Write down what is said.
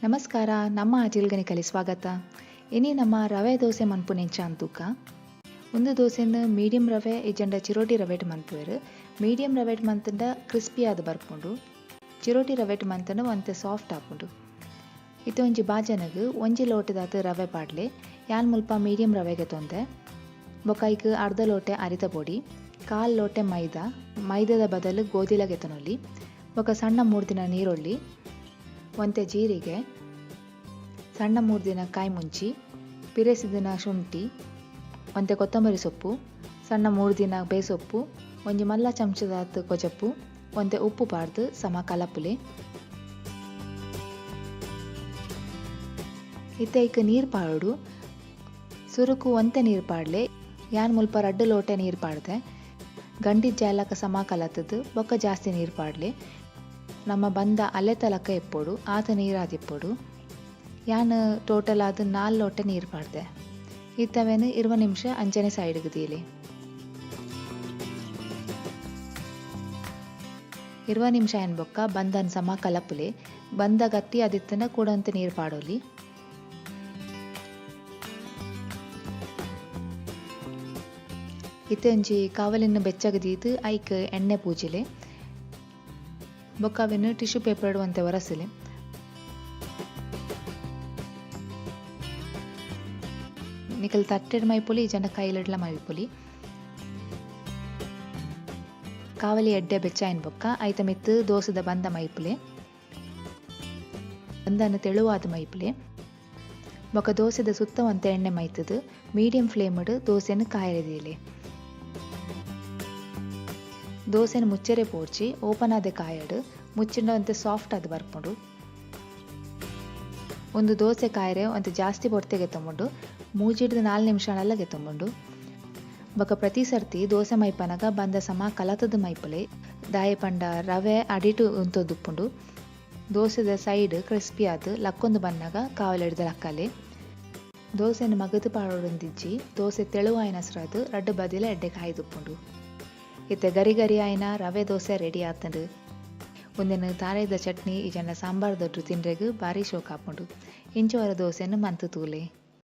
ನಮಸ್ಕಾರ, ನಮ್ಮ ಅಟಿಲ್ಗನಿಕಲಿ ಸ್ವಾಗತ. ಇನಿ ನಮ್ಮ ರವೆ ದೋಸೆ ಮನ್ಪುನೆಂಚ ತೂಕ. ಉಂದು ದೋಸೆನ್ ಮೀಡಿಯಂ ರವೆ ಇಜ್ಜಂಡ ಚಿರೋಟಿ ರವೆಟ್ ಮನ್ಪುವೆರ್. ಮೀಡಿಯಂ ರವೆಟ್ ಮಂತುಂಡ ಕ್ರಿಸ್ಪಿ ಆದ್ ಬರ್ಪುಂಡು. ಚಿರೋಟಿ ರವೆಟ್ ಮಂತುಂಡ ಒಂತೆ ಸಾಫ್ಟ್ ಆಪುಂಡು. ಇತ್ತೆ ಒಂಜಿ ಬಾಜನಗ್ ಒಂಜಿ ಲೋಟದಾತ್ ರವೆ ಪಾಡ್ಲೆ. ಯಾನ್ ಮುಲ್ಪ ಮೀಡಿಯಂ ರವೆಗೆ ತೊಂದೆ. ಬೊಕ ಐಕ್ ಅರ್ಧ ಲೋಟೆ ಅರಿತ ಪೊಡಿ, ಕಾಲ್ ಲೋಟೆ ಮೈದಾ, ಮೈದಾದ ಬದಲು ಗೋಧಿಲ ಗೆತೊನೊಲಿ, ಬೊಕ ಸಣ್ಣ ಮೂರ್ದಿನ ನೀರುಳ್ಳಿ, ಒಂತೆ ಜೀರಿಗೆ, ಸಣ್ಣ ಮೂರ್ದಿನ ಕಾಯಿ ಮುಂಚಿ, ಪಿರೆಸಿದಿನ ಶುಂಠಿ, ಒಂತೆ ಕೊತ್ತಂಬರಿ ಸೊಪ್ಪು, ಸಣ್ಣ ಮೂರ್ದಿನ ಬೇಸೊಪ್ಪು, ಒಂಜಿ ಮಲ್ಲ ಚಮಚದಾತ್ ಕೊಜಪು, ಒಂತೆ ಉಪ್ಪು ಪಾಡ್ದ್ ಸಮ ಕಲಪುಲೆ. ಇತ್ತೆ ಐಕ್ ನೀರ್ ಪಾಡೊಡು. ಸುರುಕು ಒಂತೆ ನೀರ್ ಪಾಡ್ಲೆ. ಯಾನ್ ಮುಲ್ಪ ರಡ್ಡ್ ಲೋಟೆ ನೀರ್ ಪಾಡ್ದೆ. ಗಂಡಿ ಜಾಲಕ ಸಮ ಕಲತುದು ಬೊಕ್ಕ ಜಾಸ್ತಿ ನೀರ್ ಪಾಡ್ಲೆ. ನಮ್ಮ ಬಂದ ಅಲೆತ ಲಕ್ಕ ಇಪ್ಪೊಡು, ಆತ್ ನೀರಾದಿಪ್ಪೊಡು. ಯಾನ್ ಟೋಟಲ್ ಆದ್ 4 ಲೋಟೆ ನೀರ್ ಪಾಡ್ದೆ. ಇತ್ತೆ ಅವೆನ್ 20 ನಿಮಿಷ ಅಂಚನೆ ಸೈಡ್ ಗ್ ದೀಲೆ. 20 ನಿಮಿಷ ಆಯಿನ ಬೊಕ್ಕ ಬಂದನ್ ಸಮ ಕಲಪುಲೆ. ಬಂದ ಗಟ್ಟಿ ಆದಿತ್ತ್ಂಡ ಕುಡ ಒಂತೆ ನೀರ್ ಪಾಡೊಲಿ. ಇತ್ತೆ ಒಂಜಿ ಕಾವಲಿನ್ ಬೆಚ್ಚಗ್ ದೀದ್ ಐಕ್ ಎಣ್ಣೆ ಪೂಜಿಲೆ. ಬೊಕ್ಕ ಅವೆನ್ ಟಿಶ್ಯೂ ಪೇಪರ್ ಡ್ ಒಂತೆ ಒರಸುಲೆ. ನಿಕಲ್ ತಟ್ಟೆಡ್ ಮೈಪೊಲಿ ಇಜ್ಜಂಡ ಕೈಲೆಡ್ಲ ಮೈಪೊಲಿ. ಕಾವಲಿ ಎಡ್ಡೆ ಬೆಚ್ಚ ಆಯಿನ ಬೊಕ್ಕ ಐತ ಮಿತ್ತ್ ದೋಸೆದ ಬಂದ ಮೈಪುಲೆ. ಬಂದನ್ ತೆಳುವಾದ್ ಮೈಪುಲೆ. ಬೊಕ್ಕ ದೋಸೆದ ಸುತ್ತ ಒಂತೆ ಎಣ್ಣೆ ಮೈತುದು ಮೀಡಿಯಂ ಫ್ಲೇಮ್ ಡ್ ದೋಸೆನ್ ಕಾಯೆರೆ ದೀಲೆ. ದೋಸೆನ್ ಮುಚ್ಚೆರೆ ಪೋಡ್ಚಿ, ಓಪನ್ ಆದೆ ಕಾಯಡ್, ಮುಚ್ಚಿಂಡ ಒಂತೆ ಸಾಫ್ಟ್ ಆದ್ ಬರ್ಪುಂಡು. ಉಂದು ದೋಸೆ ಕಾಯೆರೆ ಒಂತೆ ಜಾಸ್ತಿ ಪೊರ್ತು ಗೆತೊಂಬುಂಡು, 3 ಡ್ದ್ 4 ನಿಮಿಷ ಆಂಡಲ ಗೆತೊಂಬುಂಡು. ಬೊಕ ಪ್ರತಿ ಸರ್ತಿ ದೋಸೆ ಮೈಪನಗ ಬಂದ ಸಮ ಕಲತುದು ಮೈಪುಲೆ, ದಾಯೆ ಪಂಡ ರವೆ ಅಡಿಟ್ ಉಂತೊಂದುಪ್ಪುಂಡು. ದೋಸೆದ ಸೈಡ್ ಕ್ರಿಸ್ಪಿ ಆದ್ ಲಕ್ಕೊಂದು ಬನ್ನಗ ಕಾವಲಿಡ್ದ್ ಲಕ್ಕಲೆ. ದೋಸೆನ್ ಮಗತ್ ಪಾಡೊಡುಂದಿಜ್ಜಿ, ದೋಸೆ ತೆಳುವಾಯಿನಸ್ರಾದ್ ರಡ್ಡ್ ಬದಿಲ ಎಡ್ಡೆ ಕಾಯಿದುಪ್ಪುಂಡು. ಇತ್ತೆ ಗರಿ ಗರಿ ಆಯಿನ ರವೆ ದೋಸೆ ರೆಡಿ ಆತ್ಂಡ್. ಉಂದೆನ್ ತಾರಾಯಿದ ಚಟ್ನಿ ಇಜ್ಜಂಡ ಸಾಂಬಾರ್ ದೊಟ್ಟು ತಿನ್ರೆಗ್ ಬಾರಿ ಶೋಕ್ ಆಪುಂಡು. ಇಂಚ ಒರ ದೋಸೆನ್ ಮಂತ್ ತೂಲೆ.